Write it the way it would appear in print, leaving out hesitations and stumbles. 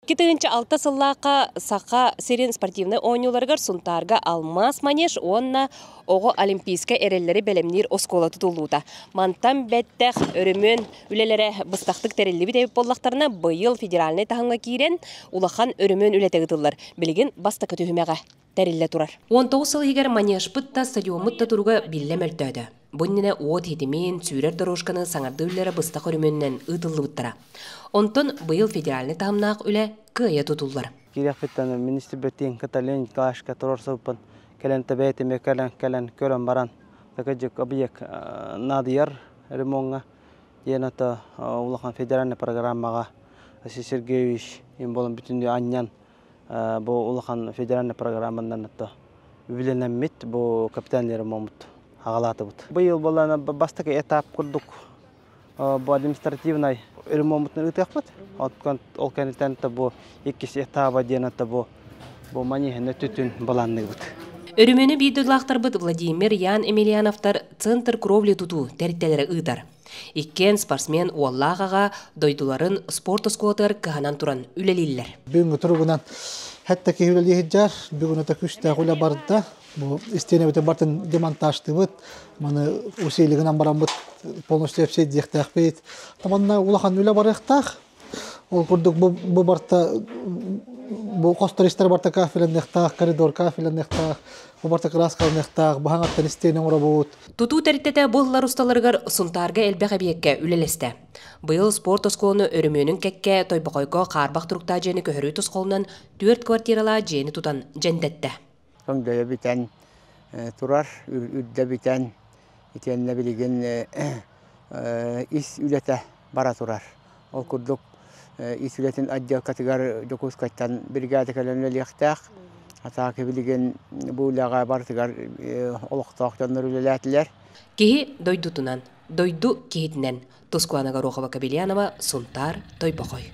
2006 сыллаахха Саха сирин спортивнай оонньууларыгар Сунтаарга Алмаас манеж уонна оҕо олимпийскай эрэллэри бэлэмниир оскуола тутуллуута. Мантан бэттэх өрөмүөн үлэлэрэ быстахтык тэриллибит эбит буоллахтарына, быйыл федеральнай таһымҥа киирэн улахан өрөмүөн үлэтэ ыытыллар. Билигин бастакы түһүмэҕэ тэриллэ турар. 19 сыл иһигэр манежпыт да, стадиоммут да туруга биллэ мөлтөөтө. Бу иннинэ уот ситимин, сүүрэр дорожканы саҥардыы үлэлэрэ быстах өрөмүөнүнэн ыытыллыбыттара. Онтон быйыл федеральнай таһымнаах үлэ кыайа тутуллар. Киириэхпиттэн министр кытта Леонид Николаевичка туруорсубуппун кэлэн бэйэтиме кэлэн кэлэн көрөн баран такыдьык объект наадыйар ремоҥҥа диэн ата улахан федеральный программаҕа Василий Сергеевич им болон бүтүннүү анньан бу улахан федеральный программанан ата үбүлэнэммит бу капитальный ремонт аҕалаатыбыт. Быйыл болана бастакы этап курдук бу административнай ремонтун ыытыахпыт. Ол кэнниттэн бу иккис этаба диэн ата бу бу манеһына түтүн баланныыбыт. Өрөмүөнү биир дойдулаахтарбыт Владимир, Ян Емельяновтар Центр кровли тутуу тэрилтэлэрэ ыытар. Иккиэн спортсмен уоллаах аҕа дойдуларын спорт оскуолатыгар кыһанан туран үлэлииллэр. Бүгүҥҥү туругунан хэтта киһи үлэлииһиджар, бүгүн ата күстээх үлэ барда. Бу истиэнэбитин бартын демонтажтыбыт, маны усилигынан бараммыт полностью эпсиэддиэхтээхпит. Таманна улахан үлэ барыахтаах. Ол курдук бу, бу барта бу хостор истер барта кафеленныахтаах, коридор кафеленныахтаах, бу барта краскаланыахтаах, баһаҥаттан истиэнэ оҥоробут. Тутуу тэрилтэтэ бу ыллар усталарыгар Сунтаарга элбэх эбийиэккэ үлэлэстэ. Быйыл спорт оскуоланы өрөмүөнүн кэккэ Тойбохойго хаарбах туруктаах дьиэни көһөрүү тосхолунан түөрт квартиралаах дьиэни тутан дьэндэттэ. Көҥдөйө бүтэн турар, үрдэ бүтэн, итиэннэ билигин ис үлэтэ бара турар. Ол курдук ис үлэтин отделкатыгар Дьокуускайтан бригада кэлэн үлэлиэхтээх. Атаакы билигин бу үлэҕэ барытыгар олохтоох дьоннор үлэлээтилэр. Киһи дойдутунан, дойду киһитинэн. Тускулана Горохова-Кобельянова, Сунтаар, Тойбохой.